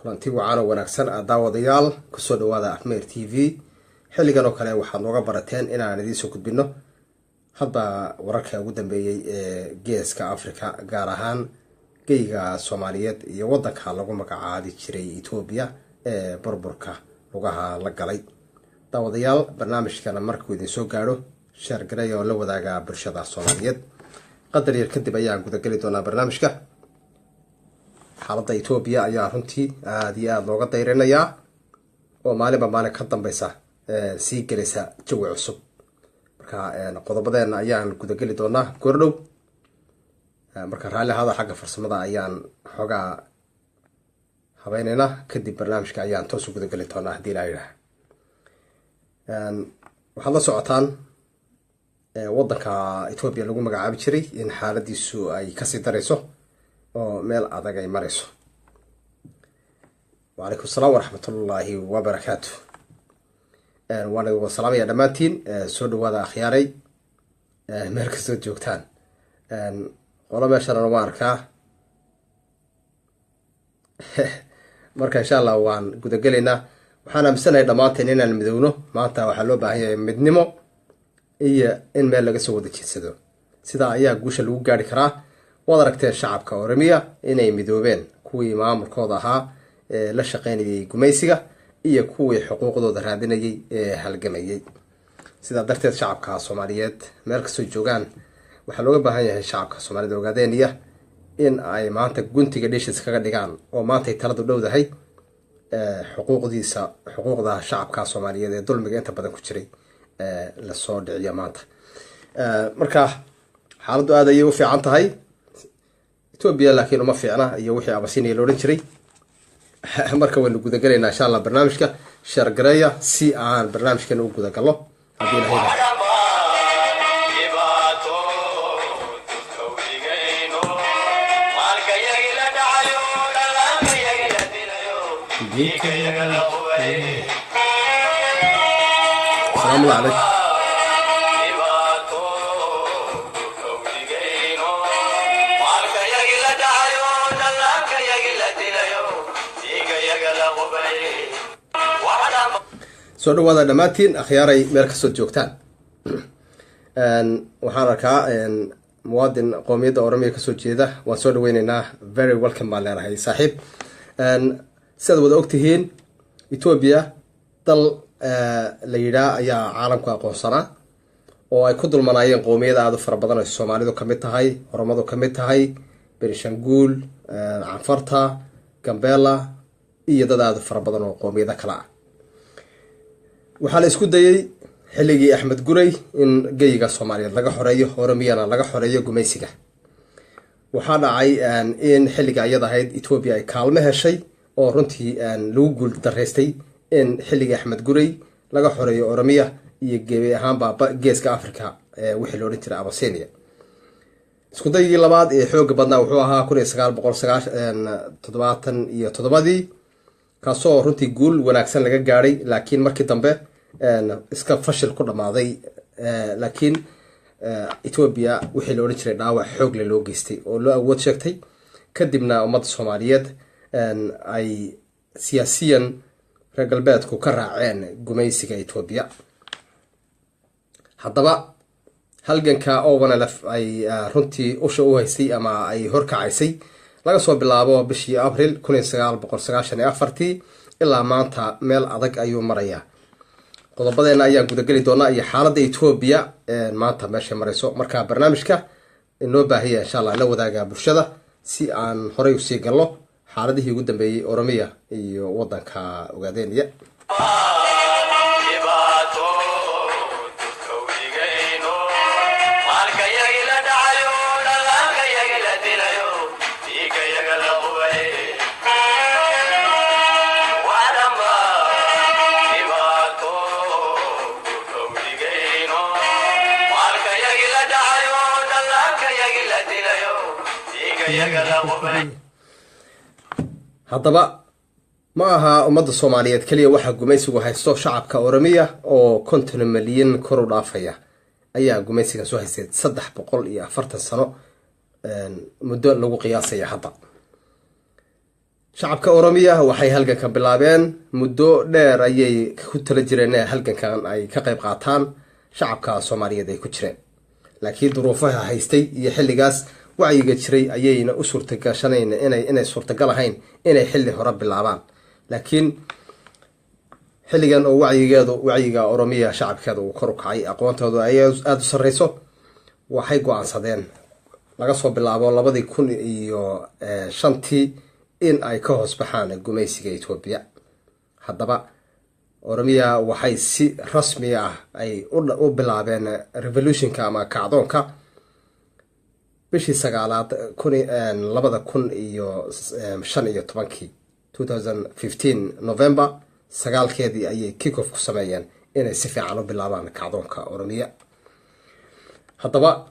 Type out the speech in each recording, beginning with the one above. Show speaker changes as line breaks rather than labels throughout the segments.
Kulanti wacan oo wanaagsan, daawadayaal. Kusoo dhawaada Afmeer TV. Xilligan oo kale waxaad nooga barateen inaan idiin soo gudbino hadba wararka ugu dambeeyey ee Geeska Africa, gaar ahaan geyga Soomaaliyeed iyo wadanka lagu magacaabi jiray Etoobiya ee burburka lugaha la galay. Daawadayaal, barnaamijkana markuu idin soo gaadho, share gareeya oo la wadaaga bulshada Soomaaliyeed. Qadar yar kadib ayaan gudageli doonaa barnaamijka. Xaaladda Etoobiya ayaa runtii aada iyo aada looga dayrinayaa oo maalinba maalin ka dambeysa sii gelaysa jawi cusub. Marka qodobadeena ayaan gudageli doonaa goordhow. Marka raalli ahaada, xagga farsamada ayaan xoogaa habeyneynaa, kadib barnaamijka ayaan toos u gudageli doonaa haddii ilaa yidhaah. Waxaad la socotaan wadanka Etoobiya lagu magacaabi jiray in xaaladiisu ay kasii darayso oo meel adag ay marayso. Wacalaykum asalaam waraxmatullaahi wabarakaatu. Waan idin wada salaamaya dhammaantiin. Soo dhawaada akhyaaray, meel kastoo joogtaan. Qolo meeshanana waan arkaa. Marka insha Allah waan gudagelaynaa. Waxaan aaminsanahay dhammaanteen inaan midowno. Maanta waxaa loo baahan yahay midnimo iyo in meel laga soo wada jeedsado. Sidaa ayaa guusha lagu gaari karaa. Waad aragteen shacabka Oromiya inay midoobeen, kuwii maamulkooda ahaa ee la shaqeynayay gumaysiga iyo kuwii xuquuqdooda raadinayay ee halgamayay. Sidaa darteed shacabka Soomaaliyeed meel kastoo joogaan, waxaa looga baahan yahay shacabka Soomaalida Ogaadeeniya in ay maanta guntiga dhishis kaga dhigaan oo maantay taladu dhowdahay xuquuqdiisa, xuquuqda shacabka Soomaaliyeed ee dulmiga inta badan ku jiray lasoo dhiciyo maanta. Marka xaaladdu aad ayay u fiican tahay Etoobiya, laakiin uma fiicna iyo wixii Abasinia la odhan jiray. Marka waynu gudagelaynaa insha Allah. Barnaamijka share gareeya si aan barnaamijkeena u gudagallo haddii Ilahay. Asalaamu calaykum. Soo dhawaada dhammaantiin akhyaaray, meel kastood joogtaan. Waxaan arkaa muwaadin qoomiyadda Oromiya kasoo jeeda. Waan soo dhaweyneynaa, very welcome baan leenahay, saaxiib. Sidaad wada ogtihiin, Etoobiya dal la yidhaah ayaa caalamku aqoonsanaa oo ay ku dulmanaayeen qoomiyada aada u fara badan, ay Soomaalidu kamid tahay, Oromadu kamid tahay, Benishanguul, Canfarta, Gambela iyo dad aada u fara badan oo qoomiyado kale ah. Waxaa la isku dayey xilligii Axmed Gurey in geyiga Soomaaliyeed laga xoreeyo, Oromiyana laga xoreeyo gumaysiga. Waxaa dhacay in xilliga iyada ahayd Etoobiya ay kaalmo heshay oo runtii lagu guul daraystay in xilligii Axmed Gurey laga xoreeyo Oromiya iyo gebi ahaanba Geeska Africa wixii la odhan jiray Abasinia. Isku daygii labaad ee xooga badnaa wuxuu ahaa 1977-dii, kaasoo runtii guul wanaagsan laga gaadhay, laakiin markii dambe iska fashil ku dhammaaday. Laakiin Etoobiya wixii la odhan jiray dhaawac xoogle loo geystay oo loo awood sheegtay. Kadibna ummadda Soomaaliyeed ay siyaasiyan reer galbeedku ka raaceen gumaysiga Etoobiya. Haddaba halganka ONLF ay runtii usha u haysay ama ay horkacaysay laga soo bilaabo bishii Abril 1994-tii ilaa maanta meel adag ayuu marayaa. Qodobadeena ayaan gudageli doonaa iyo xaaladda Etoobiya maanta meeshay marayso. Marka barnaamijka inoo baahiya insha Allah, la wadaaga bulshada si aan horay usii galno xaaladihii ugu dambeeyey Oromiya iyo wadanka Ogaadeniya. Haddaba ma aha ummadda Soomaaliyeed keliya waxaa gumaysigu haysto. Shacabka Oromiya oo 50 milyan kor u dhaafaya ayaa gumaysigan soo haystay 340 sano muddo lagu qiyaasaya. Hadda Shacabka Oromiya waxay halganka bilaabeen muddo dheer ayay ku tala jireen inay halgankan ay ka qayb qaataan. Shacabka Soomaaliyeed ay ku jireen, laakiin duruufaha haystay iyo xilligaas wacyiga jiray ayayna u suurtagashanayn inay suurtagal ahayn inay xilli hore bilaabaan. Laakiin xilligan oo wacyigeedu, wacyiga Oromiya shacabkeeda uu kor u kacay, aqoontoodu ay aada u sarreyso, waxay go-aansadeen laga soo bilaabo 2005-tii in ay ka hoos baxaan gumaysiga Etoobiya. Haddaba Oromiya waxay si rasmi ah ay u bilaabeen revolutionka ama kacdoonka bishii sagaalaad 2015-kii, 2015 November 9-keedii ayay kick off ku sameeyeen inay si fiican u bilaabaan kacdoonka Oromiya. Haddaba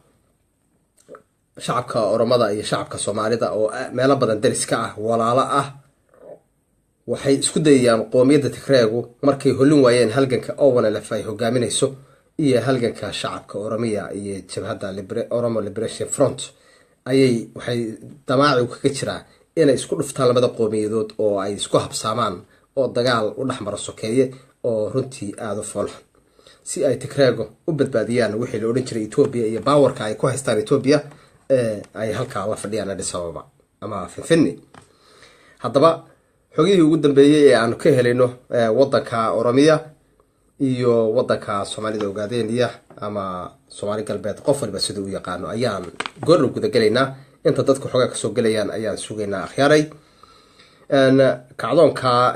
shacabka Oromada iyo shacabka Soomaalida oo meelo badan deris ka ah, walaalo ah, waxay isku dayayaan qoomiyadda Tigreegu markay holin waayeen halganka ONLF ay hogaaminayso iyo halganka shacabka Oromiya iyo jabhadda Oromo Liberation Front, ayay waxay damaacigu kaga jiraa inay isku dhuftaan labada qoomiyadood oo ay isku habsaamaan oo dagaal u dhexmaro sokeeye oo runtii aada u foolxun, si ay Tigreego u badbaadiyaan wixii la odhan jiray Etoobiya iyo powerka ay ku haystaan Etoobiya ee ay halkaa la fadhiyaan Addis Ababa ama Finfinni. Haddaba xogihii ugu dambeeyey ee aanu ka helayno wadanka Oromiya iyo wadanka Soomaalida Ogaadeniya ama Soomaali Galbeed, qof waliba siduu u yaqaano, ayaan goordhow gudagelaynaa. Inta dadku xoogaa kasoo gelayaan ayaan sugaynaa. Akhyaaray, kacdoonka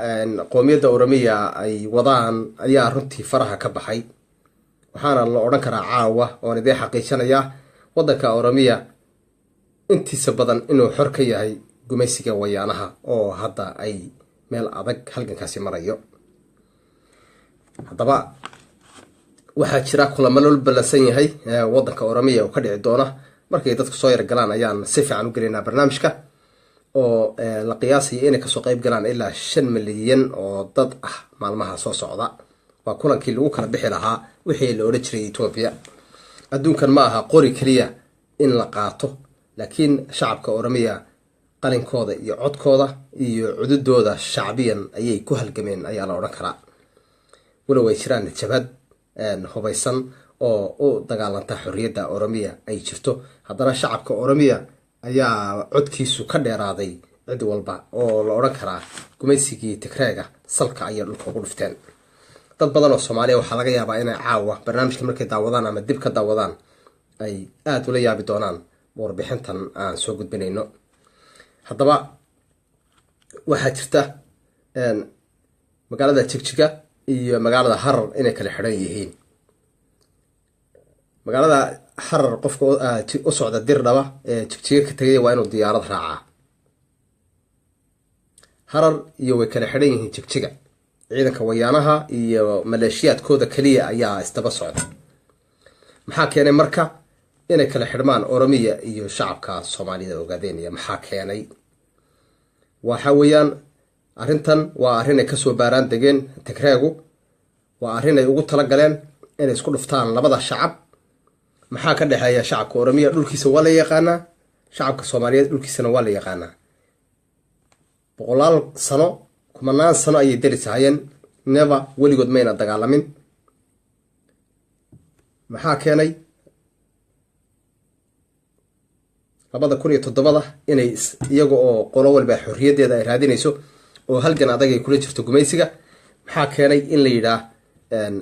qoomiyadda Oromiya ay wadaan ayaa runtii faraha ka baxay, waxaana la odhan karaa caawa oon idiin xaqiijinayaa waddanka Oromiya intiisa badan inuu xor ka yahay gumaysiga Wayaanaha oo hadda ay meel adag halgankaasi marayo. Haddaba waxaa jira kulamo loo ballansan yahay waddanka Oromiya oo ka dhici doona. Markay dadku soo yargalaan ayaan si fiican u gelaynaa barnaamijka, oo la qiyaasaya inay kasoo qeyb galaan ilaa 5 milyan oo dad ah maalmaha soo socda. Waa kulankii lagu kala bixi lahaa wixii la odhan jiray Etoobiya. Adduunkan ma aha qori keliya in la qaato, laakiin shacabka Oromiya qalinkooda iyo codkooda iyo cududooda shacbiyan ayay ku halgameen ayaa la odhan karaa. Walow ay jiraan jabhad hubaysan oo u dagaalanta xorriyadda Oromiya ay jirto, haddana shacabka Oromiya ayaa codkiisu ka dheeraaday cid walba, oo la odhan karaa gumaysigii Tigreega salka ayay dhulka ugu dhufteen. Dad badan oo Soomaaliya waxaa laga yaabaa inay caawa barnaamijka markay daawadaan ama dib ka daawadaan ay aada ula yaabi doonaan warbixintan aan soo gudbinayno. Haddaba waxaa jirta magaalada Jigjiga iyo magaalada Harar inay kala xidhan yihiin. Magaalada Harar qofka u socda Dirdhaba ee Jigjiga ka tegaya waa inuu diyaarad raacaa. Harar iyo way kala xidhan yihiin Jigjiga. Ciidanka Wayaanaha iyo maleeshiyaadkooda keliya ayaa isdaba socda. Maxaa keenay marka inay kala xidhmaan Oromiya iyo shacabka Soomaalida Ogaadeenaya? Maxaa keenay? Waxa weeyaan arrintan waa arrin ay kasoo baaraan degeen Tigreegu, waa arrin ay ugu talagaleen inay isku dhuftaan labada shacab. Maxaa ka dhexeeya? Shacabka Oromiya dhulkiisa waa la yaqaanaa, shacabka Soomaaliyeed dhulkiisana waa la yaqaanaa. Boqolaal sano, kumanaan sano ayay deris ahayeen. Never, weligood mayna dagaalamin. Maxaa keenay 2007-da inay iyaga oo qolo walba xorriyaddeeda ay raadinayso oo halgan adag ay kula jirto gumaysiga, maxaa keenay in la yidhaah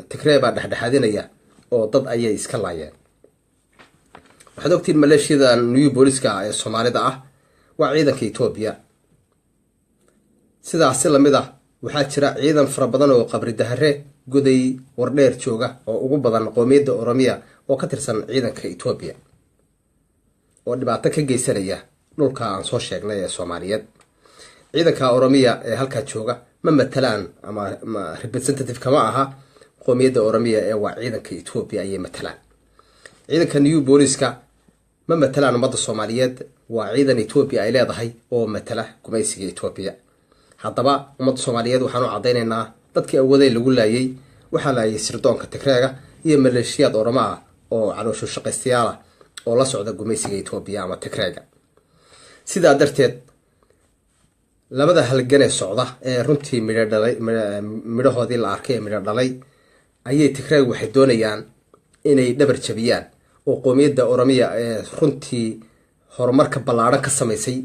Tigree baa dhexdhexaadinaya oo dad ayay iska laayeen? Waxaad ogtihiin maleeshiyada New Booliska ee Soomaalida ah waa ciidanka Etoobiya. Sidaas si lamid ah waxaa jira ciidan fara badan oo Qabri Dahare, Goday, Wardheer jooga oo ugu badan qoomiyadda Oromiya oo ka tirsan ciidanka Etoobiya oo dhibaato ka geysanaya dhulka aan soo sheegnay ee Soomaaliyeed. Ciidanka Oromiya ee halkaa jooga ma matalaan ama representative kama aha qoomiyadda Oromiya ee waa ciidanka Etoobiya ayay matalaan. Ciidanka New Booliska ma matalaan ummadda Soomaaliyeed, waa ciidan Etoobiya ay leedahay oo matala gumaysiga Etoobiya. Haddaba ummadda Soomaaliyeed waxaan u caddaynaynaa dadkii awooday lagu laayay waxaa laayay sirdoonka Tigreega iyo maleeshiyaad Oramo ah oo caloosho shaqaystayaal ah oo la socda gumaysiga Etoobiya ama Tigreega. Sidaa darteed Labada halganee socda ee runtii midho dhalay, midhahoodii la arkay ee midho dhalay, ayay Tigraag waxay doonayaan inay dhabar jabiyaan oo qoomiyadda Oromiya ee runtii horumarka ballaadhan ka samaysay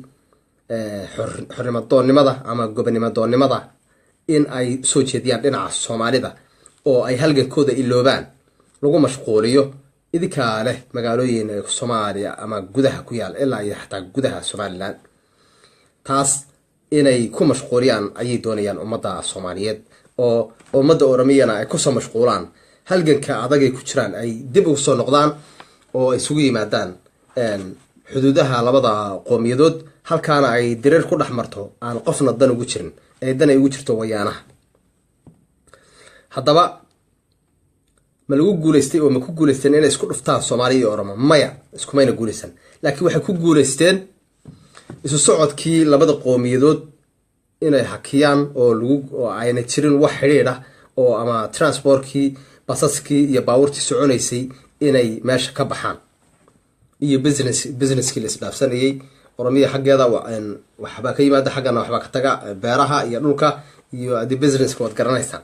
xornimadoonnimada ama gobonimadoonnimada in ay soo jeediyaan dhinaca Soomaalida oo ay halgankooda iloobaan, lagu mashquuliyo idinkaa leh magaalooyin Soomaaliya ama gudaha ku yaal ilaa iyo xataa gudaha Somaliland. Taas inay ku mashquuliyaan ayay doonayaan ummadda Soomaaliyeed, oo ummadda Oromiyana ay kusoo mashquulaan halganka adagay ku jiraan, ay dib ugu soo noqdaan oo ay isugu yimaadaan xuduudaha labada qoomiyadood, halkaana ay direer ku dhex marto aan qofna dan ugu jirin ee dan ay ugu jirto Wayaanaha. Haddaba ma lagu guuleystay oo ma ku guuleysteen inay isku dhuftaan Soomaaliya iyo Oromo? Maya, iskumayna guuleysan, laakiin waxay ku guuleysteen isu socodkii labada qoomiyadood inay hakiyaan oo lagu oo ayna jirin wax xidhiidh ah oo ama transportkii, basaskii iyo baabuurtii soconaysay inay meesha ka baxaan iyo businesskii la isdhaafsanayay. Oromiya xaggeeda waxbaa ka yimaada, xaggana waxbaa ka taga, beeraha iyo dhulka iyo adi businesska waad garanaysaan.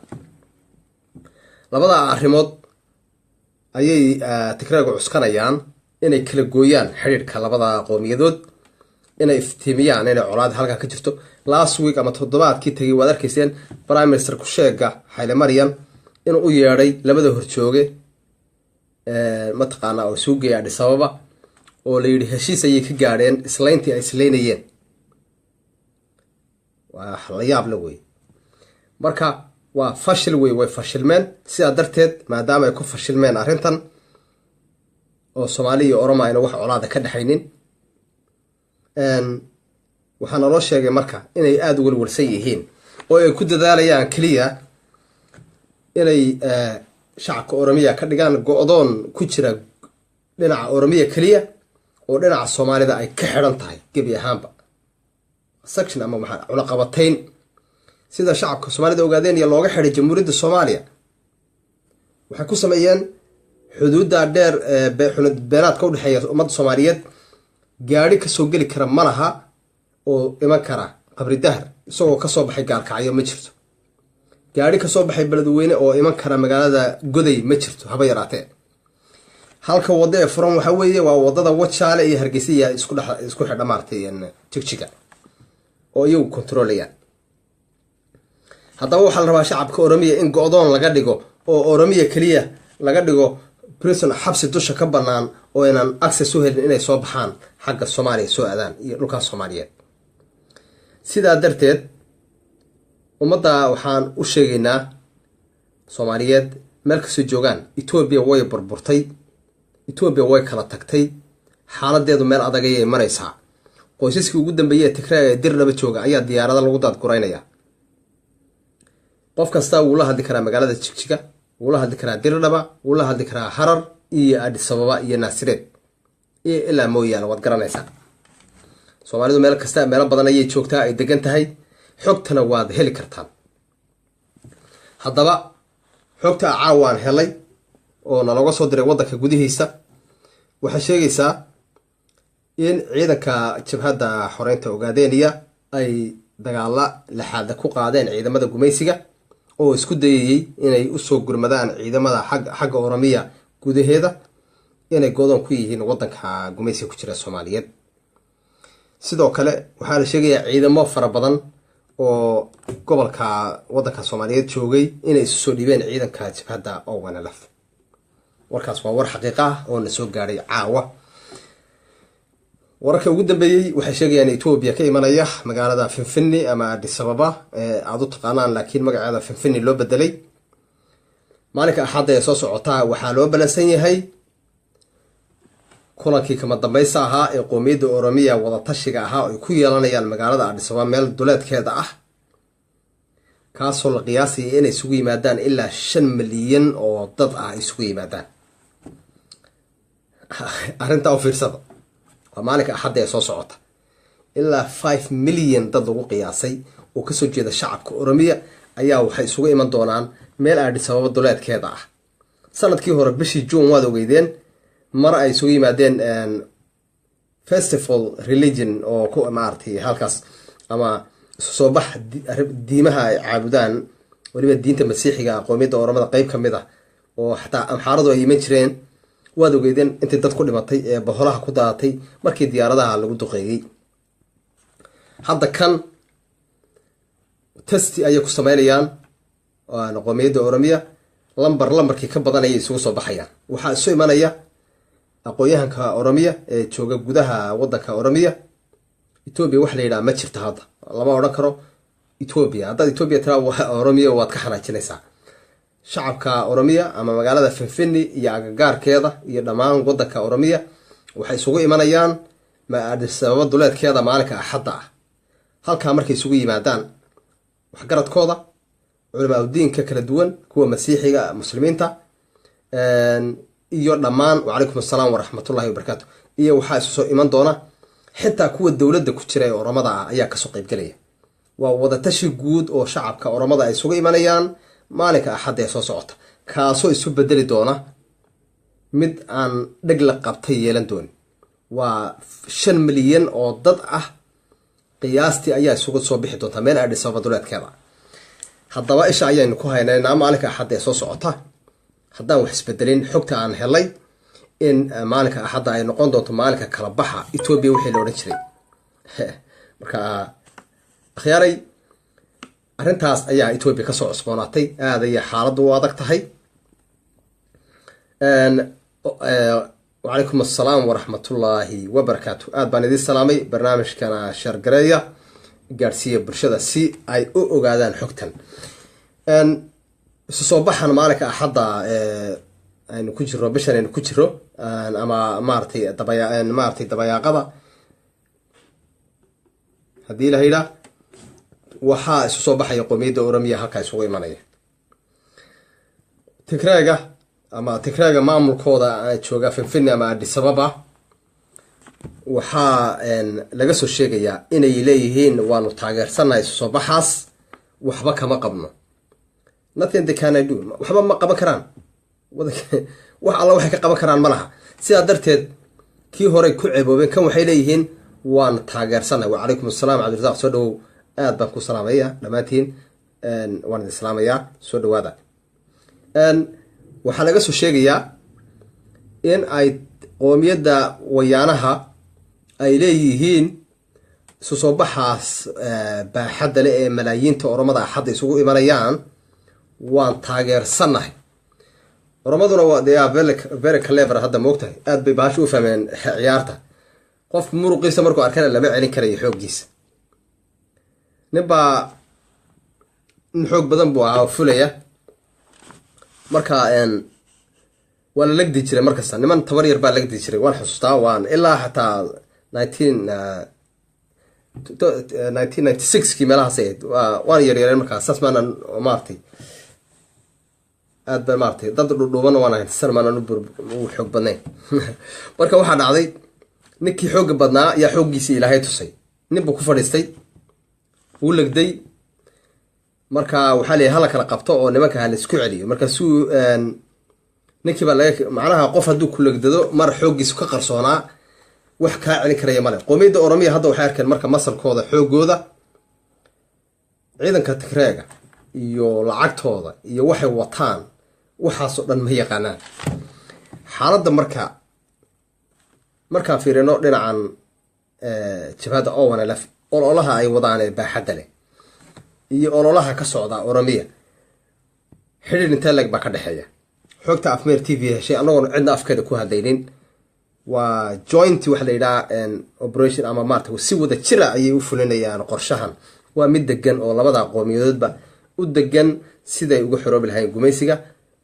Labada arrimood ayay Tigraagu cuskanayaan inay kala gooyaan xidhiidhka labada qowmiyadood, inay iftiimiyaan inay colaad halkaa ka jirto. Last week ama toddobaadkii tagay waad arkayseen Prime Minister ku-sheega Xayle Maryan inuu u yeedhay labada horjooge mataqaanaa oo isugu geeyay Addis Ababa, oo la yidhi heshiis ayay ka gaadheen islayntii ay islaynayeen. Waa la yaab la wey. Marka waa fashil wey, way fashilmeen. Sidaa darteed, maadaama ay ku fashilmeen arrintan oo Soomaali iyo Oroma ayna wax colaada ka dhexaynin, waxaa naloo sheegay marka inay aada u welwelsan yihiin oo ay ku dadaalayaan keliya inay shacabka Oromiya ka dhigaan go-doon ku jira dhinaca Oromiya keliya oo dhinaca Soomaalida ay ka xidhan tahay gebi ahaanba, sanction ama maxaa cunaqabatayn, sida shacabka Soomaalida Ogaadeen iyo looga xidhay Jamhuuriyadda Soomaaliya. Waxay ku sameeyeen xuduudda dheer ee xuduud beenaadka udhexeeya ummadda Soomaaliyeed, gaadhi kasoo geli kara ma laha oo iman kara Qabri Dahar isagoo kasoo baxay Gaalkacyo ma jirto, gaadhi kasoo baxay Beledweyne oo iman kara magaalada Goday ma jirto haba yaraatee. Halka waddo ee furan waxaa weeye waa wadada Wajaale iyo Hargeysa iyo isku xidha maaragtay Jigjiga oo iyagu kontroolayaan. Haddaba waxaa la rabaa shacabka Oromiya in go-doon laga dhigo oo Oromiya keliya laga dhigo prison, xabsi dusha ka bannaan oo inaan access u helin inay soo baxaan, xagga Soomaaliya soo aadaan iyo dhulkaas Soomaaliyeed. Sidaa darteed ummadda waxaan u sheegaynaa Soomaaliyeed meel kastoo joogaan, Etoobiya way burburtay, Etoobiya way kala tagtay, xaaladeedu meel adag ayay maraysaa. Qoysaskii ugu dambeeyey ee Tigraag ee Dirnaba jooga ayaa diyaarada lagu daadguraynaya. Qof kasta wuu la hadli karaa magaalada Jigjiga, wuu la hadli karaa Dirdhaba, wuu la hadli karaa Harar iyo Addis Ababa iyo Naasireed iyo ilaa Mooyaale, waad garanaysaa. Soomaalidu meel kasta, meelo badan ayay joogtaa, ay degan tahay, xogtana waad heli kartaan. Haddaba xogta caawaan helay oo nalooga soo diray waddanka gudihiisa waxay sheegaysaa in ciidanka Jabhadda Xoreynta Ogaadeniya ay dagaala laxaada ku qaadeen ciidamada gumaysiga oo isku dayayey inay usoo gurmadaan ciidamada xagga Oromiya gudaheeda, inay godoon ku yihiin waddanka gumaysiga ku jira Soomaaliyeed. Sidoo kale waxaa la sheegayaa ciidamo fara badan oo gobolka waddanka Soomaaliyeed joogay inay isu soo dhiibeen ciidanka jabhadda ONLF. Warkaas waa war xaqiiqa ah oo na soo gaadhay caawa. Wararka ugu dambeeyey waxay sheegayaan Etoobiya ka imanaya magaalada Finfinni ama Addis Ababa ee aada u taqaanaan, laakiin magaceeda Finfinni loo bedelay, maalinka Axadda ee soo socotaa waxaa loo balansan yahay kulankii kama dambaysa ahaa ee qoomiyadda Oromiya wadatashiga ahaa ay ku yeelanayaan magaalada Addis Ababa meel duleedkeeda ah, kaasoo la qiyaasaya inay isugu yimaadaan ilaa 5 milyan oo dad ah ay isugu yimaadaan. Arrintaa u fiirsada, waa maalinka Axadda ee soo socota, ilaa 5 milyan dad lagu qiyaasay oo kasoo jeeda shacabka Oromiya ayaa waxay isugu iman doonaan meel Addis Ababa duleedkeeda ah. Sanadkii hore bishii June waad ogeydeen mar ay isugu yimaadeen festival religion oo ku maaragtay halkaas ama Isu soo bax diimaha ay caabudaan, weliba diinta Masiixiga, qoomiyadda Oromada qeyb ka mid ah, oo xataa Amxaaradu ay iman jireen. Waad ogeydeen intay dad ku dhimatay ee boholaha ku daadatay markii diyaaradaha lagu duqeeyey. Hadda kan test ayay ku sameynayaan qoomiyadda Oromiya. Lambar lambarkii ka badan ayay isugu soo baxayaan. Waxaa isu imanaya aqoon-yahanka Oromiya ee jooga gudaha wadanka Oromiya. Etoobiya wax la yidhaha ma jirto hadda, lama odhan karo Etoobiya. Haddaad Etoobiya tiraa Oromiya, waad ka xanaajinaysaa shacabka Oromiya ama magaalada Finfini iyo agagaarkeeda iyo dhammaan wadanka Oromiya. Waxay isugu imanayaan Addis Ababa duleedkeeda maalinka Axadda ah. Halkaa markay isugu yimaadaan, waxgaradkooda, culamaa udiinka kala duwan, kuwa Masiixiga, Muslimiinta iyo dhammaan, wacalaykum assalaam waraxmatullahi wabarakaatu, iyo waxaa isu soo iman doona xitaa kuwa dowladda ku jira ee Oromada ah ayaa kasoo qeybgelaya. Waa wadatashi guud oo shacabka Oromada ay isugu imanayaan maalinka Axadda ee soo socota, kaasoo isu bedeli doona mid aan dheg la qabtay yeelan doonin. Waa 5 milyan oo dad ah qiyaastii ayaa isugu soo bixi doontaa meel Addis Ababa duleedkeeda. Haddaba isha ayaynu ku haynaynaa maalinka Axadda ee soo socota. Haddaan wax isbedelin, xogta aan helay in maalinka Axadda ay noqon doonto maalinka kala baxa Etoobiya wixii la odhan jiray. Marka akhyaaray, arrintaas ayaa Etoobiya kasoo cusboonaatay. Aad ayay xaaladdu u adag tahay. Wacalaykum assalaam waraxmatullaahi wabarakaatu. Aad baan idiin salaamay. Barnaamijkana share gareeya, gaadhsiiya bulshada si ay u ogaadaan xogtan. Isu soo baxan maalinka Axadda aynu ku jiro, bishan aynu ku jiro, ama maaratay dabaya, maaratay dabayaaqada haddii la yidhaa, waxaa isu soo baxaya qoomiyadda Oromiya halkaa isugu imanaya. Tigreega ama Tigreega maamulkooda jooga Finfine ama Addis Ababa waxaa laga soo sheegayaa inay leeyihiin waanu taageersannahay isu soo baxaas, waxba kama qabno. Nothing they can do, waxba ma qaban karaan, wax alla waxay ka qaban karaan ma laha. Sidaa darteed kii horey ku ceeboobeen, kan waxay leeyihiin waan taageersannahay. Wacalaykum assalaam Cabdirasaaq, soo dhawow. Aad baan ku salaamaya dhammaantiin, waan idin salaamayaa, soo dhawaada. Waxaa laga soo sheegayaa in ay qoomiyadda Wayaanaha ay leeyihiin isu soo baxaas baaxadda leh ee malaayiinta Oromada Axadda isugu imanayaan waan taageersannahay. Oromaduna waa they are very very clever hadda, moogtahay, aad bay baasha u fahmeen ciyaarta. Qof muruqiisa markuu arkana lama celin karayo xooggiisa. Nin baa, nin xoog badan buu ahaa oo fulaya. Marka waa la legdi jiray markasta, niman tabar yar baa legdi jiray. Waan xusuustaa, waan ilaa xataa 1996kii meelahaas ahayd waan yaryareen markaas. Saas maanan maaratay, aad ba maaratay dad dhudhuuban waan ahayn, san maanan u xoog badnayn. Marka waxaa dhacday, ninkii xoogga badnaa yaa xooggiisa Ilaahay tusay. Nin buu ku fadhiistay, wuu legday. Marka waxaa leeyahay hala kala qabto oo nimanka ha la isku celiyo. Markaasuu ninkii baa laga, macnaha qof hadduu ku legdado mar xooggiisu ka qarsoonaa, wax kaa celin karaya male. Qoomiyadda Oromiya hadda waxay arkeen marka masalkooda, xoogooda, ciidanka Tigreega iyo lacagtooda iyo waxay wataan, waxaasoo dhan ma yaqaanaan xaaladda. Marka markaan fiirino dhinacan jabhadda ONLF, ololaha ay wadaan ee baaxadda leh iyo ololaha ka socda Oromiya, xidhiir intee leg baa ka dhexeeya? Xogta Afmeer TV heshay, annagoon cidna afkeeda ku hadlaynin, waa joint waxa la yidhaha operation ama maarata si wada jira ayay u fulinayaan qorshahan. Waa mid degan oo labada qoomiyadoodba u degan siday uga xoroobi lahayn gumaysiga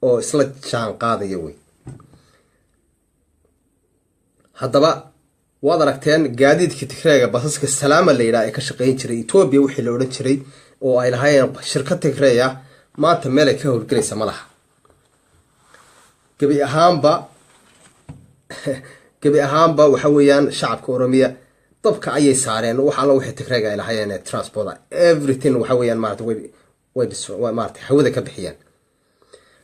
oo isla jaan qaadaya wey. Haddaba waad aragteen gaadiidkii Tigreega, basaska Salaama la yidhaha ee ka shaqeyn jiray Etoobiya wixii la odhan jiray oo ay lahaayeen shirkad Tigreeya, maanta meel ay ka howlgelaysa ma laha. Gebi ahaanba waxa weeyaan shacabka Oromiya dabka ayay saareen wax alla wixii Tigreega ay lahaayeen transport, everything. Waxa weeyaan maarata way maarata hawada ka bixiyeen.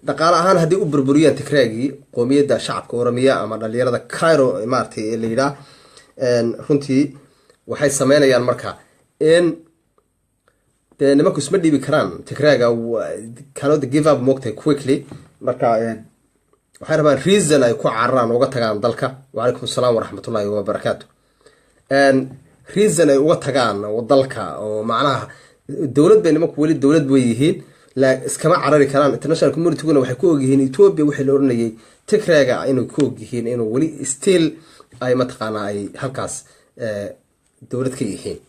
Dhaqaale ahaan haddii u burburiyeen Tigreegii, qoomiyadda shacabka Oromiya ama dhalinyarada Cairo maaratay la yidhaah, runtii waxay sameynayaan marka in Dee nimanku isma dhiibi karaan. Tigraaga cannot give up, moogtahay, quickly. Marka waxay rabaan reason ay ku cararaan, uga tagaan dalka. Wacalaykum asalaam waraxmatullahi wabarakaatu. Reason ay uga tagaan dalka oo macnaha dowlad bay nimanku weli dowlad bay yihiin, iskama carari karaan. International communityguna waxay ku ogyihiin Ethiopia wixii la oranayay Tigraaga inay ku ogyihiin inuu weli still ay mataqaanaa ay halkaas dowlad ka yihiin.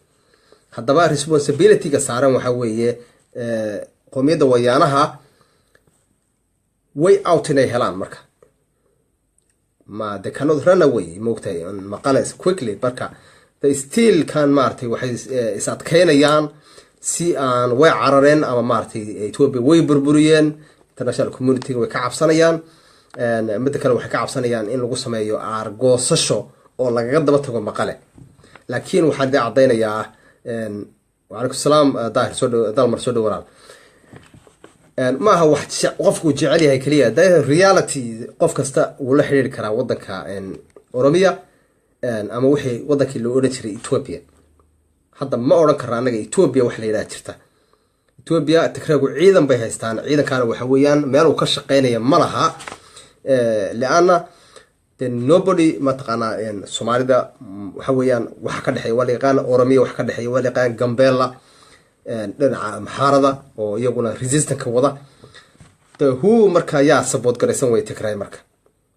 Haddaba responsibilityga saaran waxaa weeye qoomiyadda Wayaanaha way out inay helaan. Marka ma they cannot run away, moogtahay, maqales quickly. Marka they still can, maaragtay, waxay is adkeynayaan si aan way carareen ama maaragtay Ethiopia way burburiyeen. International community-ga way ka cabsanayaan. Midda kale, waxay ka cabsanayaan in lagu sameeyo aargoosasho oo lagaga daba tago Maqale. Laakiin waxaan dee caddaynayaa, wacalaykum salaam Daahir, soo dhow, Dalmar, soo dhow walaal. Ma aha wax qofku jecel yahay keliya. Reality, qof kasta wuu la xiriiri karaa wadanka Oromiya ama wixii wadankii loo odhan jiray Ethiopia. Hadda ma odhan karna annaga Ethiopia wax la yidhaha jirta. Ethiopia Tigraagu ciidan bay haystaan. Ciidankaana waxa weeyaan meel uu ka shaqeynaya ma laha, lianna de nobody mataqaanaa. Soomaalida waxa weeyaan waxa ka dhexeeya waa la yaqaan, Oromiya waxa ka dhexeeya waa la yaqaan, Gambela, dhinaca Amxaarada oo iyaguna resistance wada. The who marka yaa support garaysan way Tigray. Marka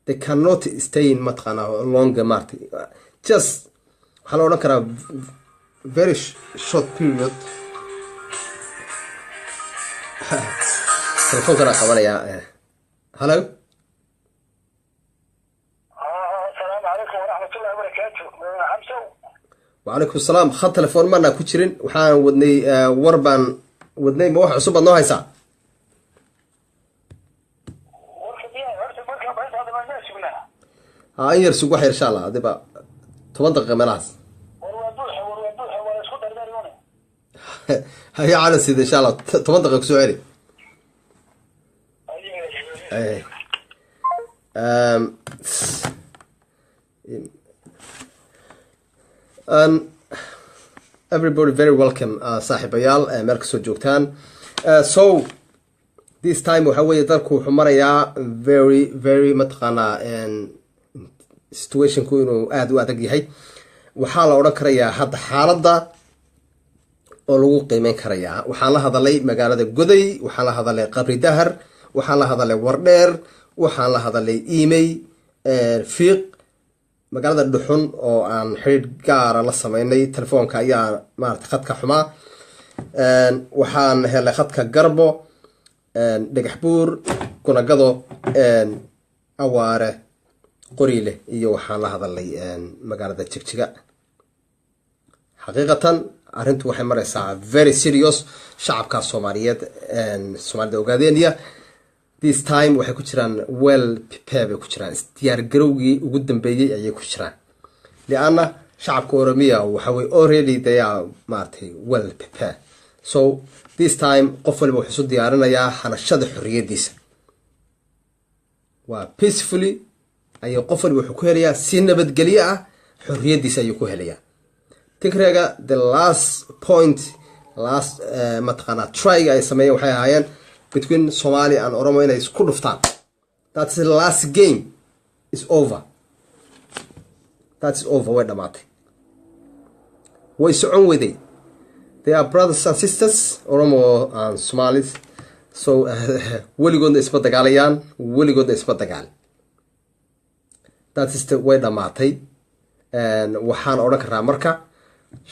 they cannot stay in mataqaanaa longer, maartay, just waxaa la odhan karaa very short period. Telefonkana qabanayaa. Hello.
Asalaamu calaykum waraxmatullahi wabarakaatu, Xamsow.
Wacalaykum asalaam. Khad telefoon maanaa ku jirin. Waxaan wadnay war baan wadnay. Ma wax cusub baad noo haysaa?
Warka miya horta? Marka intaada maa sugnaa?
Ha, in yar sug, wax yar, insha Allah, adiba 10 daqiiqa meelahaas.
War waa buuxa, war waa buuxa, waa la isku dardaryoone.
Haya, calan sida, insha Allah 10 daqiiqa kusoo celi. Everybody very welcome, saaxiibayaal, meel kasoo joogtaan. So this time waxa weeye dalku wuxuu marayaa very very mataqaanaa situationku inuu aada u adag yahay. Waxaa la odhan karayaa hadda xaaladda oo lagu qiimeyn karayaa, waxaan la hadalay magaalada Goday, waxaan la hadalay Qabri Dahar, waxaan la hadalay Wardheer, waxaan la hadalay Imey, Fiiq, magaalada Dhuxun oo aan xidhiidh gaara la sameynay. Telefoonka ayaa maarata khadka xumaa. Waxaan helay khadka Garbo, Dhagax Buur, Gunagado, Awaare, Qoriile, iyo waxaan la hadalay magaalada Jigjiga. Xaqiiqatan arrintu waxay mareysaa very serious. Shacabka Soomaaliyeed, Soomaalida Ogaadeniya, this time waxay ku jiraan well prepare bay ku jiraan, diyaar garowgii ugu dambeeyey ayay ku jiraan, lianna shacabka Oromiya waxa weye already they are maaragtay well prepare. So this time qof waliba wuxuu isu diyaarinayaa hanashada xorriyadiisa. Waa peacefully ayuu qof waliba wuxuu ku helayaa, si nabadgelyo ah xorriyadiisa ayuu ku helayaa. Tigrega the last point, last mataqaanaa tryga ay sameeyeen waxay ahaayeen between Somalia and Oromo inay isku dhuftaan. That's the last game, is over, that's over. Way dhamaatay, way socon weday. They are brothers and sisters, Oromo and Somalis, so weligoodna isma dagaalayaan, weligoodna isma dagaal. That is the way dhamaatay. Waxaan odhan karaa marka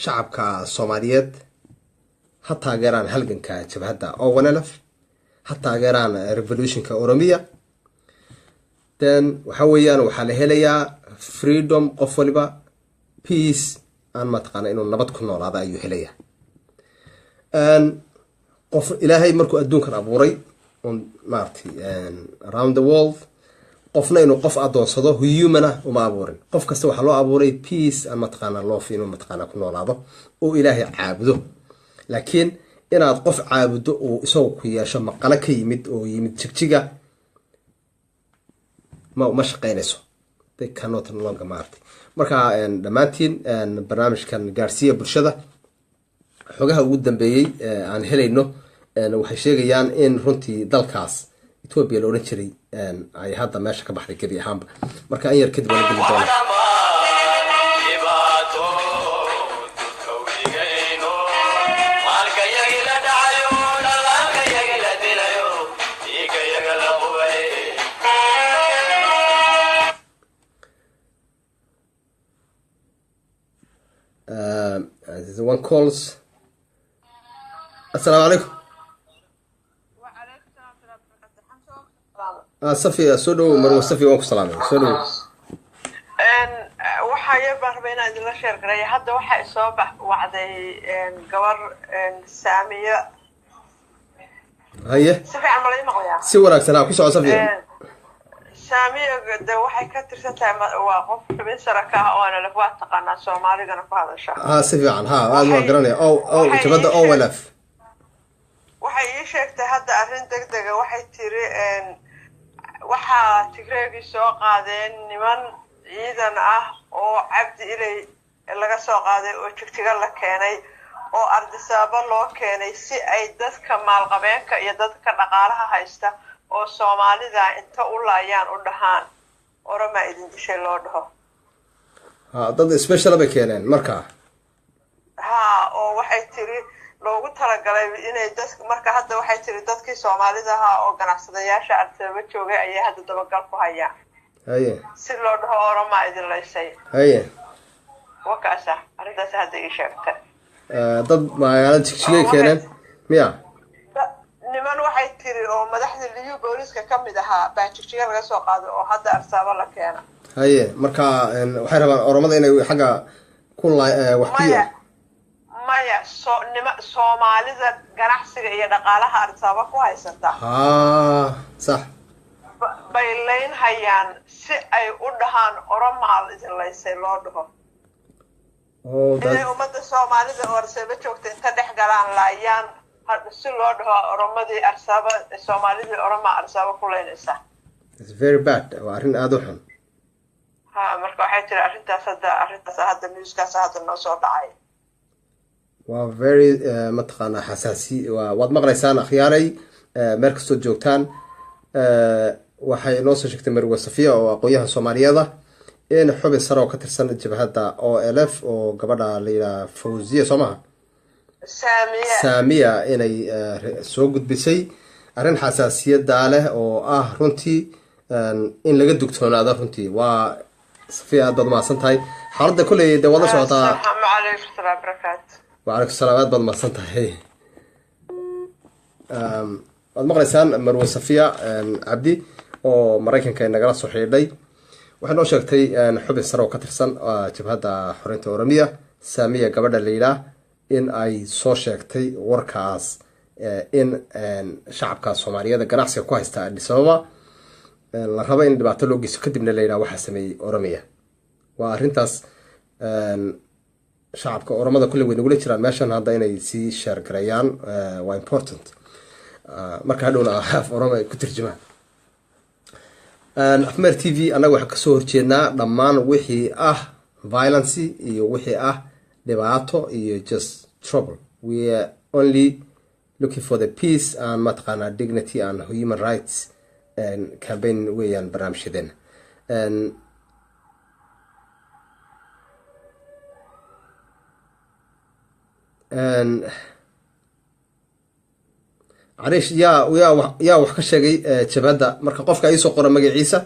shacabka Soomaaliyeed ha taageeraan halganka jabhadda ONLF, ha taageeraan revolutionka Oromiya. Then waxa weeyaan waxaa la helayaa freedom, qof waliba peace aan mataqaana inuu nabad ku noolaada ayuu helayaa. Qof Ilaahay markuu adduunkan abuuray on maaragtay around the world, qofna inuu qof adoonsado humana uma abuurin. Qof kasta waxaa loo abuuray peace aan mataqaana love, inuu mataqaana ku noolaado oo Ilaahay caabudo. Laakiin inaad qof caabudo uu isagu ku yeesho Maqalo ka yimid oo yimid Jigjiga ma shaqeynayso. They cannot longer, maaragtay. Marka dhammaantiin barnaamijkan gaarsiiya bulshada. Xogaha ugu dambeeyey aan helayno waxay sheegayaan in runtii dalkaas Etoobiya la odhan jiray ay hadda meesha ka baxday gebi ahaanba. Marka in yar kadib waan geli doonaa. One calls. Assalaamu calaykum. Safi, soo dhowow. Marwo Safi, waan ku salaamay, soo dhowow.
Waxaa yar baan rabay inaan idinla share gareeyo. Hadda waxaa isoo wacday gabar Saamiyo.
Haye.
Si fiican ma lai maqlayaa?
Si wanaagsan, ha ku soco, Safiya.
Saamiyo de waxay ka tirsan tahay, waa qof xubin sare ka ah oona leh, waa taqaanaa, Soomaaligana ku hadasha.
Ha, si fiican, ha, aad waan garanaya o jabadda OLF.
Waxay ii sheegtay hadda arrin deg dega. Waxay tiri waxaa Tigreegii soo qaadeen niman ciidan ah oo Cabdi Ilay laga soo qaaday oo Jigjiga la keenay oo Ardisaabo loo keenay si ay dadka maalqabeenka iyo dadka dhaqaalaha haysta oo Soomaalida inta u laayaan u dhahaan "Oromaa idin dishay" loo dhaho.
Ha, dad special bay keeneen marka.
Ha, oo waxay tiri loogu talagalay inay dad, marka hadda waxay tiri dadkii Soomaalida ahaa oo ganacsadayaasha Ardisaabo joogay ayay hadda dabagal ku hayaan si loo dhaho "Oromaa idin laysay". Wakaasa arrintaas hadda ii sheegtay.
Dad magaalada Jigjigay keeneen miya?
Niman waxay tiri oo madaxda Liyu booliska ka mid ahaa baa Jigjiga laga soo qaaday oo hadda Arsaabo la keena.
Haye, marka waxay rabaan Oromada inay xagga ku wax ku
Maya, maya, so nima Soomaalida ganacsiga iyo dhaqaalaha Arsaabo ku haysata
Ha, sax.
bay layn hayaan si ay u dhahaan "Oromaal idin laysay" loo dhaho. Inay ummadda Soomaalida oo Arsaabo joogta inta dhex galaan laayaan si loo dhaho Oromadii Arsaabo, Soomaalidii Oroma Arsaabo ku laynaysa.
It's very bad, waa arrin aada u xun.
Ha, marka waxay tiri arrintaas hadda, arrintaas hadda, newskaas hadda noo soo dhacay.
Waa very mataqaanaa xasaasi. Waad maqlaysaan, akhyaaray, meel kastood joogtaan. Waxay noo soo sheegtay Marwe Safiya oo aqoon-yahan Soomaaliyeed ah in xubin sare oo ka tirsan jabhadda OLF oo gabadha la yidhaha Fawziya, soo maha?
Saamiya.
Saamiya, inay soo gudbisay arrin xasaasiyaddaa leh oo ah runtii in laga dugtoonaado. Runtii waa Safiya, aad baad mahadsan tahay. Xaaladda kolley dee waad la socotaa.
Asalaamu calaykum warahmatullahi wabarakaatu.
Wacalaykum salaam, aad baad mahadsan tahay. Waad maqlaysaan Marwe Safiya Cabdi oo Maraykanka nagala soo xidhiidhay. Waxay noo sheegtay xubin sare oo ka tirsan Jabhadda Xoreynta Oromiya, Saamiya gabadha la yidhaah, in ay soo sheegtay warkaas in shacabka Soomaaliyeed ganacsiga ku haysta Addis Ababa la rabo in dhibaato loo geysto, kadibna la yidhaha waxaa sameeyey Oromiya. Waa arrintaas. Shacabka Oromada kulley way nagula jiraan meeshan hadda, inay sii share gareeyaan waa important. Marka hadhowna af Oroma ay ku turjumaan. Afmeer TV annaga waxaan kasoo horjeednaa dhammaan wixii ah violence iyo wixii ah dhibaato iyo just trouble. We are only looking for the peace and mataqaanaa dignity and human rights and campaign weeyaan barnaamijyadeena. Cariish yaa wax ka sheegay jabhadda? Marka qofka iisoo qora magaciisa,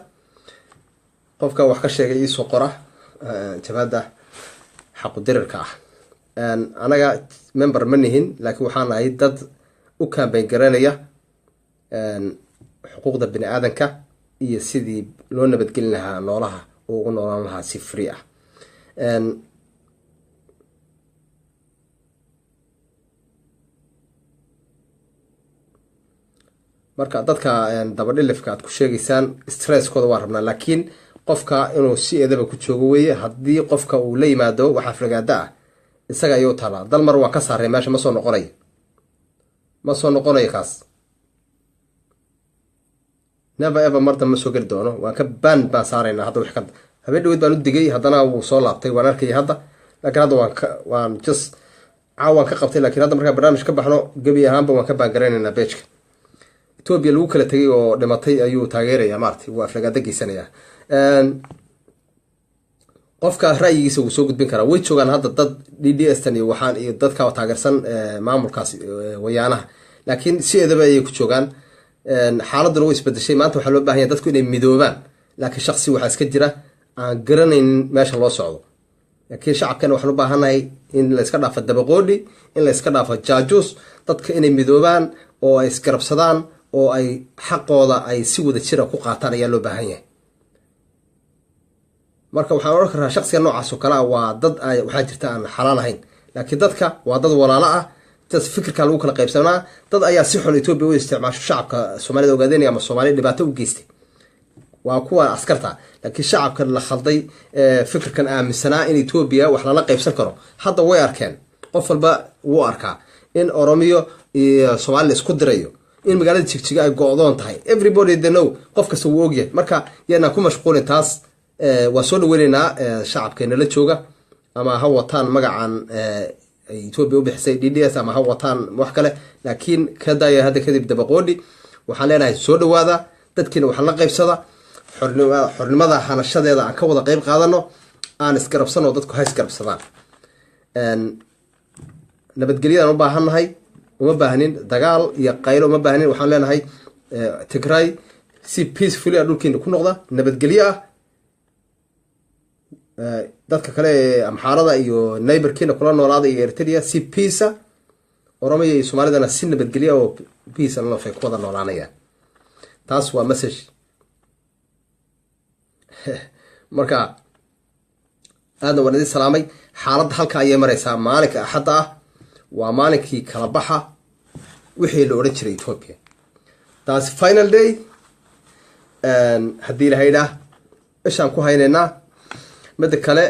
qofka wax ka sheegay iisoo qora jabhadda xaqudirirka ah. Anaga member ma nihin, laakiin waxaan nahay dad u campaign garanaya xuquuqda bini aadanka iyo sidii loo nabadgelin lahaa noolaha oo ugu noolaan lahaa si free ah. Marka dadka dabadhilifka aad ku sheegaysaan stresskooda waa rabnaa, laakiin qofka inuu si edaba ku joogo weeye. Haddii qofka uu la yimaado wax aflagaada ah, isaga ayuu taalaa. Dal mar waan ka saaray meesha, ma soo noqonayo, ma soo noqonayo kaas. Never ever, mar dambe ma soo geli doono. Waan ka ban baan saaraynaa hadda. Wax ka habeen dhaweyd baan u digay, haddana wuu soo laabtay, waan arkayay hadda, laakiin hadda waan ka waan just Caawaan ka qabtay, laakiin hadda markaan barnaamij ka baxno, gebi ahaanba waan ka ban garaynaynaa page-ka. Etoobiya lagu kala tegay oo dhimatay ayuu taageeraya, maaragtay, wuu aflagaada geysanayaa. Qofka ra'yigiisa wuu soo gudbin karaa. Way joogaan hadda dad DDS tan iyo waxaan iyo dadka taageersan maamulkaas wayaanaha, laakiin si edaba ayay ku joogaan. Xaaladuna way isbedeshay. Maanta waxaa loo baahan yahay dadku inay midoobaan, laakiin shaksi waxaa iska jira aan garanaynin meesha loo socdo. Laakiin shacabkana waxaan u baahannahay in la iska dhaafo dabaqoodhi, in la iska dhaafo jaajuus, dadka inay midoobaan oo ay isgarabsadaan oo ay xaqooda ay si wada jira ku qaataan ayaa loo baahan yahay. Marka waxaan odhan karaa shaksiga noocaas oo kale ah waa dad ay waxaa jirta aan xalaal ahayn, laakiin dadka waa dad walaalo ah. Dad fikirka lagu kala qaybsanaa, dad ayaa si xun Etoobiya u isticmaasho, shacabka Soomaalida ogaadenaya ama Soomaaliya dhibaato u geystay, waa kuwa askarta. Laakiin shacabka la khalday, fikirkan aaminsanaa in Etoobiya wax lala qaybsan karo, hadda way arkeen. Qof walba wuu arkaa in Oromiyo iyo Soomaaliya isku dirayo, in magaalada Jigjiga ay go-doon tahay. Everybody they know, qof kasta wuu ogyahay. Marka yaanaan ku mashquulin taas. Waa soo dhaweyneynaa shacabkeena la jooga, ama ha wataan magacan Etoobiya u bixisay DDS, ama ha wataan wax kale, laakiin ka daaya hadda kadib dabaqoodhi. Waxaan leenahay soo dhawaada, dadkiina waxaa la qaybsada xornimada hanashadeeda, aan ka wada qeyb qaadano, aan isgarabsano, dadku ha isgarabsadaan. Nabadgelyadaan u baahannahay, uma baahnin dagaal iyo qaylo, uma baahnin. Waxaan leenahay Tigray si peacefully a dhulkiina ku noqda, nabadgelyo ah. Dadka kale ee Amxaarada iyo neighbor-kiina kula noolaada iyo Eritrea si peace, Oromia iyo Soomaalidana si nabadgelya oo peace and love ay ku wada noolaanayaan. Taas waa message. Marka aadna waan idin salaamay. Xaaladda halka ayay mareysaa. Maalinka Axadda ah waa maalinkii kala baxa wixii la odhan jiray Ethiopia. Taasi final day haddii la haydhaa ishaan ku haynaynaa. Midda kale,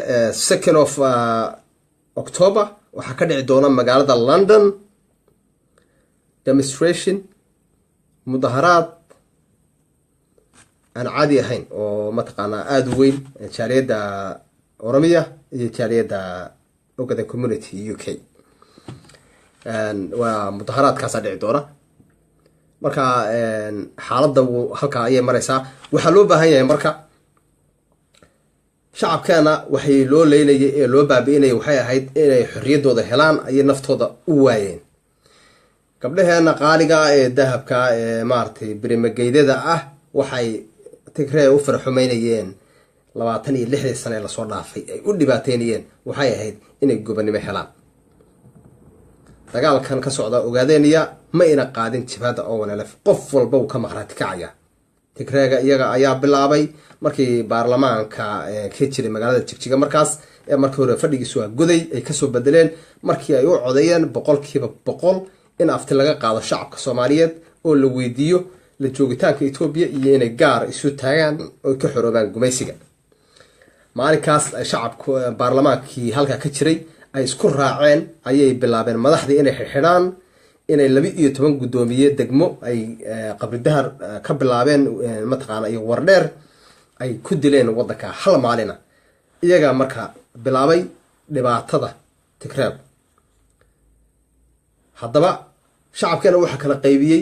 2nd of October waxaa ka dhici doona magaalada London demonstration, mudaharaad aan caadi ahayn oo mataqaanaa aada u weyn, jaaliyadda Oromia iyo jaaliyadda Ogaden Community UK. Waa mudaharaadkaasaa dhici doona. Marka xaaladda halkaa ayay mareysaa. Waxaa loo baahan yahay marka shacabkeena waxay loo leynayay ee loo baabi'inayay waxay ahayd inay xorriyaddooda helaan, ayay naftooda u waayeen. Gabdhaheena qaaliga ee dahabka ee maaragtay birimageydada ah waxay Tigree u faraxumeynayeen 26dii sane ee lasoo dhaafay, ay u dhibaateynayeen, waxay ahayd inay gobonimo helaan. Dagaalkan ka socda Ogaadeniya ma ina qaadin jibhadda ONLF. Qof walba uu ka maqraati kacaya. Tigreega iyaga ayaa bilaabay markii baarlamaanka ka jiray magaalada Jigjiga, markaas ee markii hore fadhigiisu waa Goday ay kasoo bedeleen, markii ay u codeeyeen 100% in afti laga qaado shacabka Soomaaliyeed oo la weydiiyo la joogitaanka Etoobiya iyo inay gaar isu taagaan oo ka xoroobaan gumaysiga. Maalinkaas ay shacabku baarlamaankii halkaa ka jiray ay isku raaceen ayay bilaabeen madaxdii inay xidxidhaan, inay 12 guddoomiye degmo ay Qabridahar ka bilaabeen, mataqaana, iyo Wardheer ay ku dileen waddanka hal maalina. Iyagaa marka bilaabay dhibaatada Tigreeg. Haddaba shacabkeena waxaa kala qaybiyey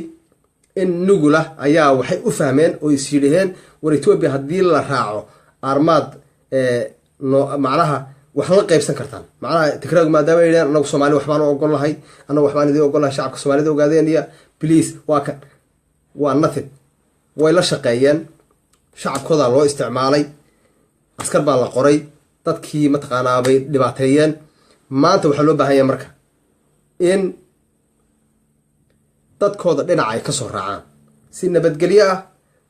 in nugula ayaa waxay u fahmeen oo is yidhaheen, war Etoobiya haddii la raaco armaad no macnaha wax la qaybsan kartaan. Macnaha Tigreegu maadaama yidhaheen, anagu Soomaali waxbaan u ogol nahay, anagu waxbaan idin ogol nahay, shacabka Soomaalida Ogaadeenaya, please, waa kan, waa nothing. Way la shaqeeyeen, shacabkoodaa loo isticmaalay, askar baa la qoray, dadkii mataqaanaa bay dhibaateeyeen. Maanta waxaa loo baahan yahay marka in dadkooda dhinaca ay ka soo raacaan si nabadgelyo ah.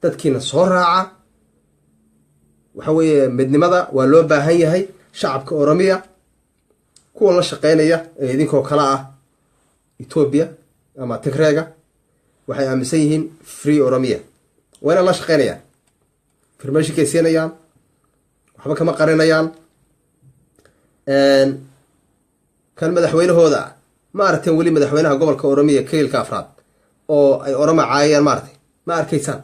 Dadkiina soo raaca. Waxa weeye midnimada waa loo baahan yahay. Shacabka Oromiya, kuwa la shaqeynaya ee idinkoo kale ah Etoobiya ama Tigreega, waxay aaminsan yihiin free Oromia. Waa inaan la shaqeynayaan, information-kay siinayaan, waxba kama qarinayaan. Kan madaxweynahooda ah, ma aragteen weli madaxweynaha gobolka Oromiya, keylka afraad, oo ay Oroma caayayaan? Maaragtay, ma arkaysaan.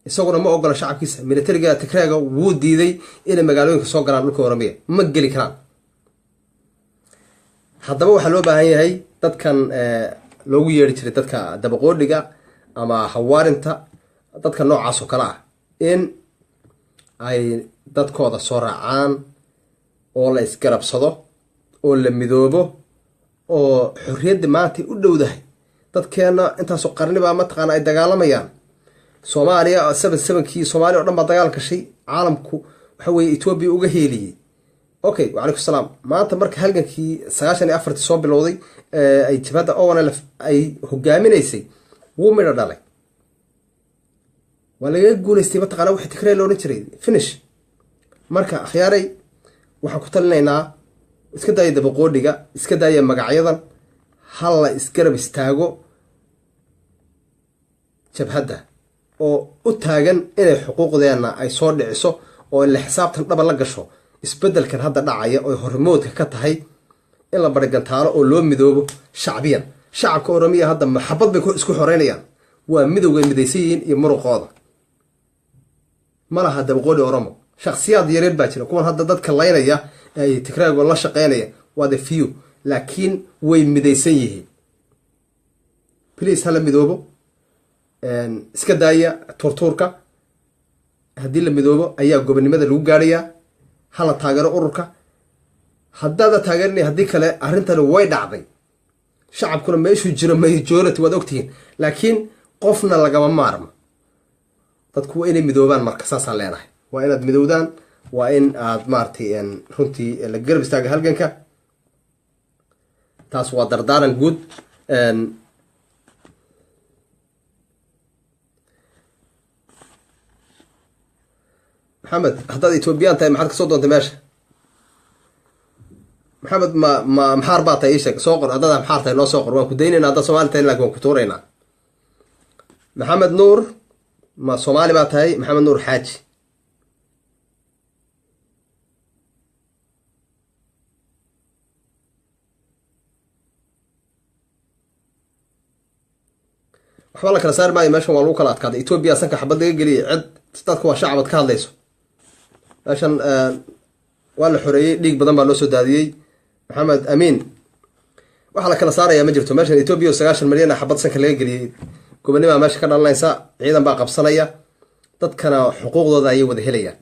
Isaguna ma ogola shacabkiisa. Militariga Tigreega wuu diiday inay magaalooyinka soo galaan dhulka Oromiya, ma geli karaan. Haddaba waxaa loo baahan yahay dadkan loogu yeedhi jiray dadka dabaqoodhiga ama hawaarinta, dadka noocaas oo kale ah, in ay dadkooda soo raacaan oo la isgarabsado oo la midoobo oo xorriyadda maantay u dhowdahay. Dadkeenna intaasoo qarnibaa mataqaana ay dagaalamayaan. Soomaaliya 77-kii Soomaaliya o dhan baa dagaal gashay, caalamku waxa weye Etoobiya uga heeliyey. Okay, wacalaykum salaam. Maanta marka halgankii 94-tii soo bilowday ay jabhadda ONLF ay hogaaminaysay wuu midho dhalay, waa lagaga guulaystay mataqana wixii Tigree la odhan jiray, finish. Marka akhyaaray, waxaan ku talinaynaa iska daaya dabaqoodhiga, iska daaya magacyadan, ha la isgarab istaago jabhadda oo u taagan inay xuquuqdeenna ay soo dhiciso oo la xisaabtan dhaba la gasho isbeddelkan hadda dhacaya oo hormoodka ka tahay in la barigantaalo oo loo midoobo shacbiyan. Shacabka Oromiya hadda maxabad bay isku xoreynayaan, waa midowgay midaysan yihiin iyo muruqooda. Ma laha dabaqoodhi Oromo, shaksiyaad yareer baa jira, kuwan hadda dadka laynaya ay Tigraago la shaqeynaya waa the few, laakiin way midaysan yihiin. Please, hala midoobo, iska daaya tuurtuurka. Haddii la midoobo ayaa gobonimada lagu gaadhayaa. Hala taageero ururka haddaada taageerinaya, haddii kale arrintani way dhacday. Shacabkuna meeshuu jiro majority waad ogtihiin, laakiin qofna lagama maarmo. Dadku waa inay midoobaan. Marka saasaan leenahay, waa inaad midowdaan, waa in aad maaragtay runtii la garab istaaga halganka. Taas waa dardaaran guud. Maxamed, haddaad Etoobiyaan tahay maxaad kasoo doontay meesha? Maxamed, ma Amxaar baa tahay? Ii sheeg, soo qor. Haddaad Amxaar tahay noo soo qor, waan ku daynayna. Haddaad Somaali tahay lakin waan ku tuuraynaa. Maxamed Nuur, ma Soomaali baa tahay? Maxamed Nuur Xaaji, waxba la kala saari maayo meeshan, waa lagu kala adkaaday. Etoobiya sanka xabad laga geliyay cid, dadka waa shacabad ka hadlayso. Meeshan waa la xoreeyey, dhiig badan baa loo soo daadiyey. Maxamed Amiin, waxaa la kala saarayaa ma jirto meeshan. Etoobiya oo 90 milyan xabad sanka laga geliyey, gobonimaa meesha ka dhalanaysa, ciidan baa qabsanaya, dadkana xuquuqdooda ayay wada helayaan.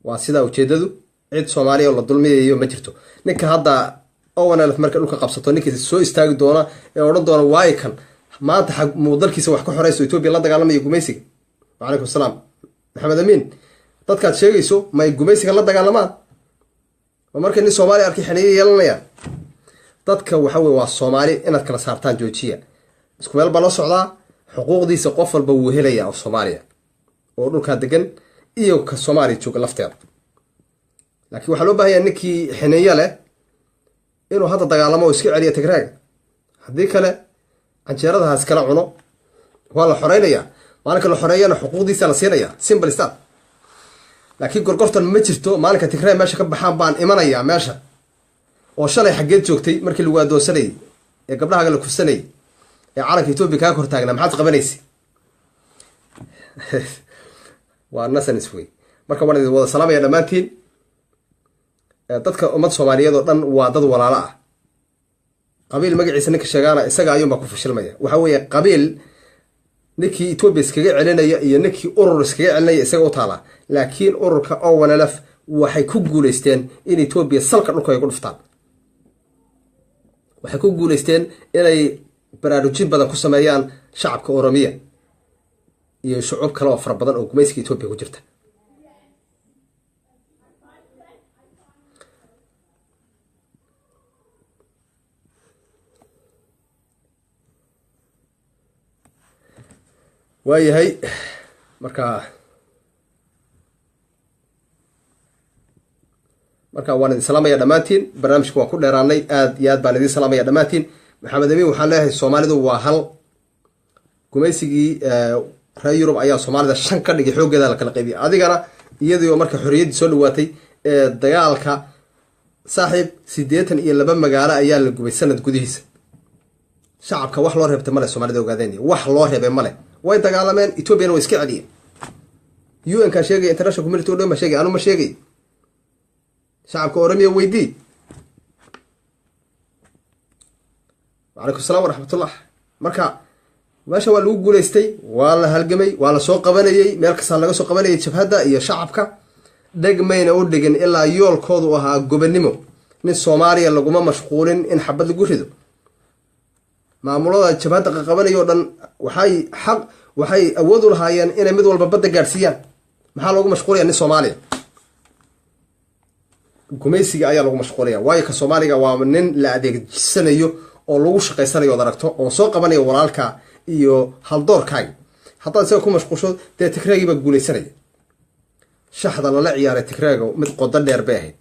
Waa sidaa ujeedadu. Cid Soomaaliya oo la dulmiyayo ma jirto. Ninka hadda ONLF markay dhulka qabsato, ninkii soo istaagi doona ee odhan doona waayo kan maanta muu dalkiisa wax ka xoreyso Etoobiya la dagaalamaya gumaysiga. Wacalaykum asalaam, Maxamed Amiin. Dadkaad sheegayso may gumaysiga la dagaalamaan oo markay nin Soomaaliya arkay xaniyo yeelanayaan? Dadka waxa weye waa Soomaali, inaad kala saartaan joojiya. Isku meel baa loo socdaa, xuquuqdiisa qof walba wuu helayaa oo Soomaaliya oo dhulkaa degan iyo ka Soomaaliya jooga lafteeda. Laakiin waxaa loo baahanyaa ninkii xineeyo leh inuu hadda dagaalamo oo iska celiya Tigraaga, haddii kale canjeerada ha iskala cuno. Waa la xoreynayaa, maalinka la xoreeyana xuquuqdiisa la siinaya, simple start. Laakiin gorgortan ma jirto. Maalinka Tigraay meesha ka baxaan baan imanayaa meesha, oo shalay xaggeed joogtay markii lagu adoonsanayay ee gabdhahaga la kufsanayay ee calanka Etoobiya kaa kor taagnaa? Maxaad qabanaysa? Waa nonsense wey. Marka waan idin wada salaamaya dhammaantiin. Dadka ummad Soomaaliyeed oo dhan waa dad walaalo ah. Qabiil magaciisa ninka sheegaana isaga ayuunbaa ku fashilmaya. Waxa weeye qabiil ninkii Etoobiya iskaga celinaya iyo ninkii urur iskaga celinaya isaga u taalaa, laakiin ururka ONLF waxay ku guuleysteen in Etoobiya salka dhulka ay ku dhuftaan. Waxay ku guuleysteen inay baraarujin badan ku sameeyaan shacabka Oromiya iyo shucuub kale oo fara badan oo gumaysiga Etoobiya ku jirta. Waayahay, marka waan idin salaamaya dhammaantiin. Barnaamijka waan ku dheeraanay, aad iyo aad baan idin salaamaya dhammaantiin. Maxamed Amiin, waxaan leeyahay Soomaalidu waa hal. Gumaysigii reer Yurub ayaa Soomaalida shan ka dhigay, xooggeeda la kala qaybiyay. Adigana iyadii marka xorriyaddii soo dhawaatay ee dagaalka, saaxiib, 82 magaalo ayaa la gubay sanad gudihiisa. Shacabka wax loo reebtay male, Soomaalida ogaadeen wax loo reebay male. Way dagaalameen, Etoobiyana way iska celiyeen. UN kaa sheegay, international community o dhan baa sheegay, anu ma sheegay. Shacabka Oromiya weydii. Wacalaykum asalaam waraxmatullah. Marka meesha waa lagu guuleystay, waa la halgamay, waa la soo qabanayey, meel kastaa laga soo qabanayay jabhadda iyo shacabka. Dheg mayna u dhigin ilaa yoolkoodu ahaa gobonimo. Nin Soomaaliya laguma mashquulin in xabad lagu rido. Maamulada jabhadda qaqabanaya o dhan waxay xaq, waxay awood u lahaayeen inay mid walba badda gaadhsiiyaan. Maxaa loogu mashquulaya nin Soomaaliya? Gumaysiga ayaa lagu mashquulaya, waayo ka Soomaaliga waa nin la adeegsanayo oo lagu shaqaysanayo od aragto oo soo qabanayo walaalka iyo haldoorkaaga. Haddaad isaga ku mashquulsho, dee Tigreegii baa guulaysanaya. Shaxda lala ciyaaray Tigreega mid qodo dheer bay ahayd,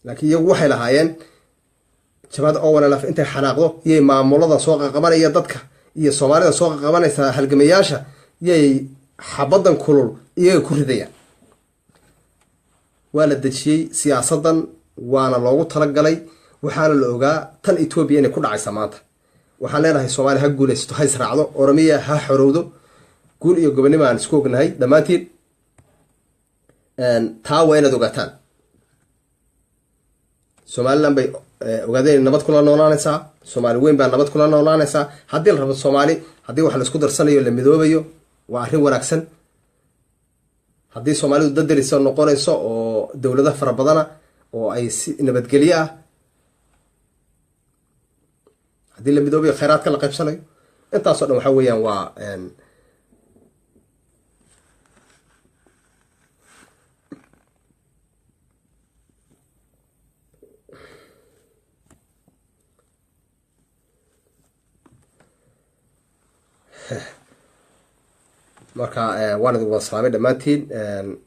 laakiin iyagu waxay lahaayeen jabhada ONLF intay xanaaqdo yay maamulada soo qaqabanaya dadka iyo Soomaalida soo qaqabanaysa halgamayaasha, yay xabadan kulul iyaga ku ridayaan. Waa la dejiyey siyaasadan, waana loogu talagalay, waxaana la ogaa tan Etoobiya inay ku dhacaysa. Maanta waxaan leenahay Soomaaliya ha guulaysato, ha israacdo, Oromiya ha xorowdo. Guul iyo gobonimo aan isku ognahay dhammaantiin. Taa waa inaad ogaataan. Somaliland bay ogaadeen nabad kula noolaanaysaa, Soomaali weyn baa nabad kula noolaanaysaa. Haddii la rabo Soomaali, haddii wax laisku darsanayo, la midoobayo, waa arrin wanaagsan. Haddii Soomaalidu dad derisa noqonayso oo dowlado fara badana oo ay si nabadgelyo ah, haddii la midoobayo, khayraadka la qaybsanayo, intaasoo dhan waxa weeyaan waa marka waan idin wada salaamay dhammaantiin.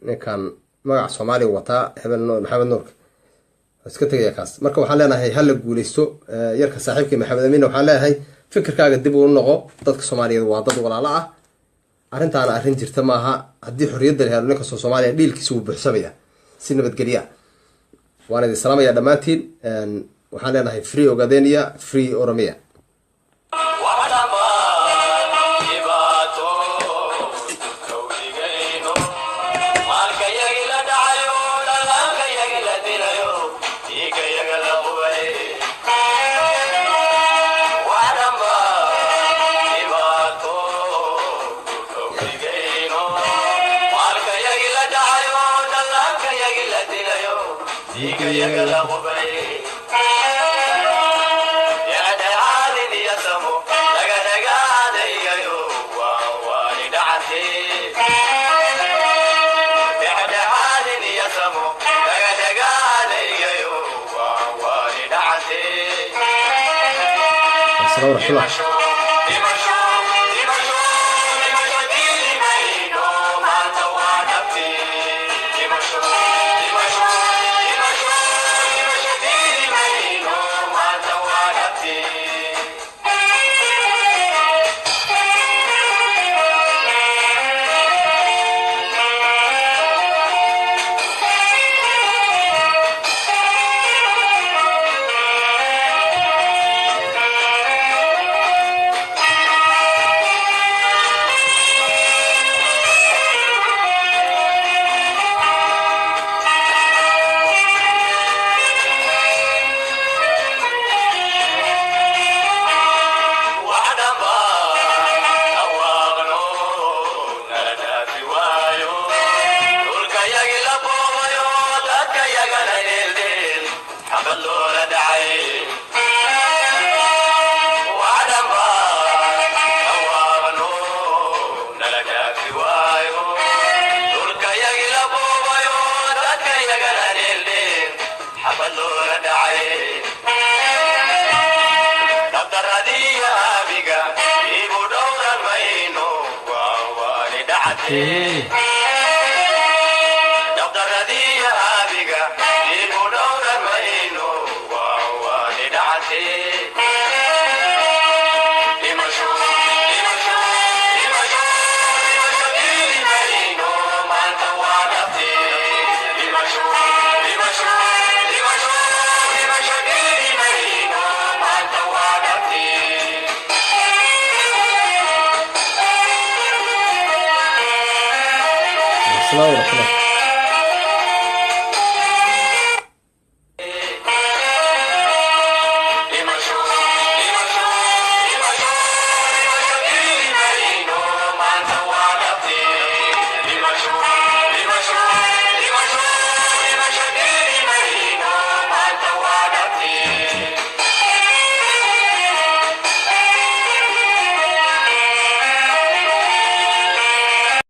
Ninkan magaca Soomaaliya wataa, hebel Maxamed Nuurka, iska tegaya kaas. Marka waxaan leenahay ha la guuleysto. Yarka saaxiibkii Maxamed Amiin waxaan leeyahay fikirkaaga dib uu noqo. Dadka Soomaaliyeed waa dad walaalo ah, arrintaana arrin jirta maaha. Haddii xorriyadda la helo, nin kastoo Soomaaliya dhiilkiisa wuu buuxsamaya si nabadgelya. Waan idin salaamaya dhammaantiin. Waxaan leenahay free Ogadenia, free Oromia. Asalaam waraxmatullah. Asalaam waraxmatullah.